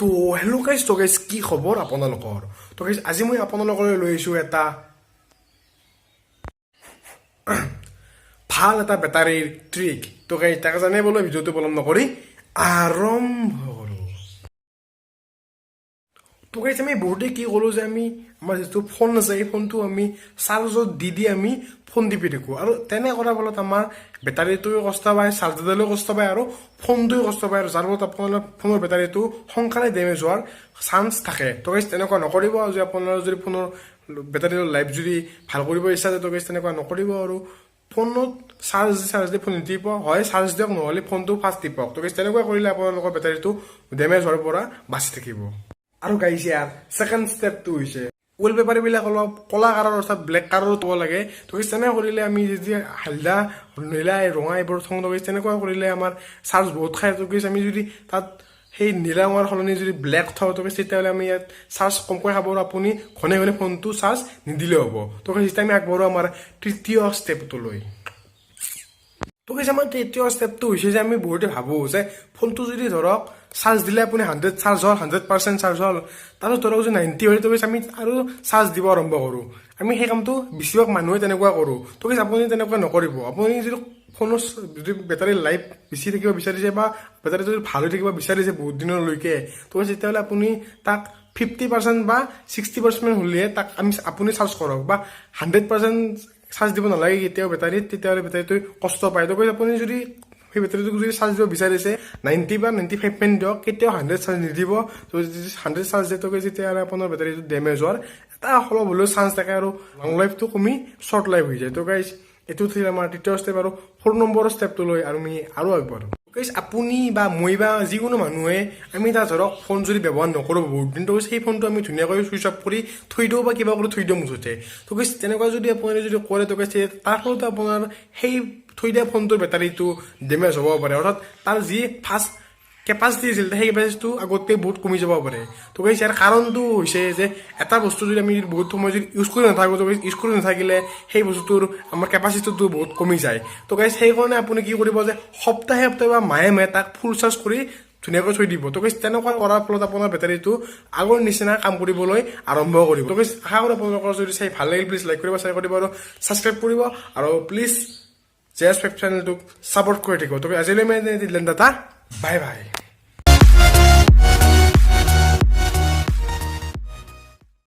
তো hello' guys, তো guys, কি খবৰ আপোনালোকৰ? তো গাইজ, আজি মই আপোনালোকলৈ লৈ আহিছোঁ এটা ভাল এটা বেটাৰীৰ ট্ৰিক। তো গাইজ, তাকে জানিবলৈ ভিডিঅ'টো পলম নকৰি আৰম্ভ কৰোঁ। তো গাইজ, আমি বহুতে কি কৰোঁ যে আমি আমাৰ যিটো ফোন আছে, এই ফোনটো আমি চাৰ্জত দি দি আমি ফোন টিপি থাকোঁ। আৰু তেনে কৰাৰ ফলত আমাৰ বেটাৰীটোৱে কষ্ট পায়, চাৰ্জাৰডালেও কষ্ট পায় আৰু ফোনটোৱে কষ্ট পায় আৰু যাৰ ফলত আপোনাৰ ফোনৰ বেটাৰীটো সোনকালে ডেমেজ হোৱাৰ চান্স থাকে। তো গাইজ, তেনেকুৱা নকৰিব। আৰু যে আপোনাৰ যদি ফোনৰ বেটাৰীৰ লাইফ যদি ভাল কৰিব ইচ্ছা যায়, তো গাইজ, তেনেকুৱা নকৰিব আৰু ফোনত চাৰ্জ দি ফোন নিটিপ। হয় চাৰ্জ দিয়ক, নহ'লে ফোনটো ফাৰ্ষ্ট টিপক। তো গাইজ, তেনেকুৱা কৰিলে আপোনালোকৰ বেটাৰীটো ডেমেজ হোৱাৰ পৰা বাচি থাকিব। আৰু গাইজ, ইয়াৰ ছেকেণ্ড ষ্টেপটো হৈছে ৱালপেপাৰবিলাক অলপ ক'লা কালাৰ, অৰ্থাৎ ব্লেক কালাৰত থ'ব লাগে। তো গাইজ, তেনে কৰিলে আমি যদি হালধীয়া, নীলা, ৰঙা এইবোৰ থওঁ, তো গাইজ, তেনেকুৱা কৰিলে আমাৰ চাৰ্জ বহুত খায়। তো গাইজ, আমি যদি তাত সেই নীলা ৰঙৰ সলনি যদি ব্লেক থওঁ, তো গাইজ, তেতিয়াহ'লে আমি ইয়াত চাৰ্জ কমকৈ খাব আৰু আপুনি ঘনে ঘনে ফোনটো চাৰ্জ নিদিলেও হ'ব। তো গাইজ, এতিয়া আমি আগবাঢ়ো আমাৰ তৃতীয় ষ্টেপটোলৈ। তো গাইজ, আমাৰ তৃতীয় ষ্টেপটো হৈছে যে আমি বহুতে ভাবোঁ যে ফোনটো যদি ধৰক চাৰ্জ দিলে আপুনি 100 চাৰ্জ হ'ল, 100% চাৰ্জ হ'ল, তাৰপিছত ধৰক যে 90 হ'ল, তো গাইজ, আমি আৰু চাৰ্জ দিব আৰম্ভ কৰোঁ। আমি সেই কামটো বেছিভাগ মানুহে তেনেকুৱা কৰোঁ। তো গাইজ, আপুনি তেনেকুৱা নকৰিব। আপুনি যদি ফোনৰ যদি বেটাৰীৰ লাইফ বেছি থাকিব বিচাৰিছে বা বেটাৰীটো যদি ভাল হৈ থাকিব বিচাৰিছে বহুত দিনলৈকে, তো তেতিয়াহ'লে আপুনি তাক 50% বা 60% হ'লেহে তাক আপুনি চাৰ্জ কৰক বা 100% চাৰ্জ দিব নালাগে কেতিয়াও বেটাৰীত। তেতিয়াহ'লে বেটাৰীটোৱে কষ্ট পায়। তো গাইজ, আপুনি যদি সেই বেটাৰীটোক যদি চাৰ্জ দিব বিচাৰিছে, 90 বা 95 মান দিয়ক, কেতিয়াও 100 চাৰ্জ নিদিব। তো যদি 100 চাৰ্জ দিয়ে, তো তেতিয়াহ'লে আপোনাৰ বেটাৰীটো ডেমেজ হোৱাৰ এটা অলপ হ'লেও চান্স থাকে আৰু লং লাইফটো কমি শ্বৰ্ট লাইফ হৈ যায়। তো গাইজ, এইটো আছিল আমাৰ তৃতীয় ষ্টেপ। আৰু ফ'ৰ নম্বৰৰ ষ্টেপটো লৈ আৰু আমি আৰু আগবাঢ়ো। গাইজ, আপুনি বা মই বা যিকোনো মানুহে আমি তাত ধৰক ফোন যদি ব্যৱহাৰ নকৰোঁ বহুত দিন, তো সেই ফোনটো আমি ধুনীয়াকৈ ছুইচ অফ কৰি থৈ দিওঁ বা কিবা কৰি থৈ দিওঁ মুঠতে। তো গাইজ, তেনেকুৱা যদি আপুনি যদি কৰে, তো গাইজ, তাৰ ফলতো আপোনাৰ সেই থৈ দিয়া ফোনটোৰ বেটাৰীটো ডেমেজ হ'ব পাৰে, অৰ্থাৎ তাৰ যি ফাষ্ট কেপাচিটি আছিল, সেই কেপাচিটিটো আগতকৈ বহুত কমি যাব পাৰে। তো গাইজ, ইয়াৰ কাৰণটো হৈছে যে এটা বস্তু যদি আমি বহুত সময় যদি ইউজ কৰি নাথাকোঁ, তো ইউজ কৰি নাথাকিলে সেই বস্তুটোৰ আমাৰ কেপাচিটিটো বহুত কমি যায়। তো গাইজ, সেইকাৰণে আপুনি কি কৰিব যে সপ্তাহে সপ্তাহে বা মাহে মাহে তাক ফুল চাৰ্জ কৰি ধুনীয়াকৈ থৈ দিব। তো গাইজ, তেনেকুৱা কৰাৰ ফলত আপোনাৰ বেটাৰীটো আগৰ নিচিনা কাম কৰিবলৈ আৰম্ভ কৰিব। তো গাইজ, আশা কৰোঁ আপোনালোকৰ যদি চাই ভাল লাগিল, প্লিজ লাইক কৰিব, শ্বেয়াৰ কৰিব আৰু ছাবস্ক্ৰাইব কৰিব আৰু প্লিজ জে এছ 5 চেনেলটোক ছাপৰ্ট কৰি থাকিব। তো আজিলৈ মই tata, bye bye.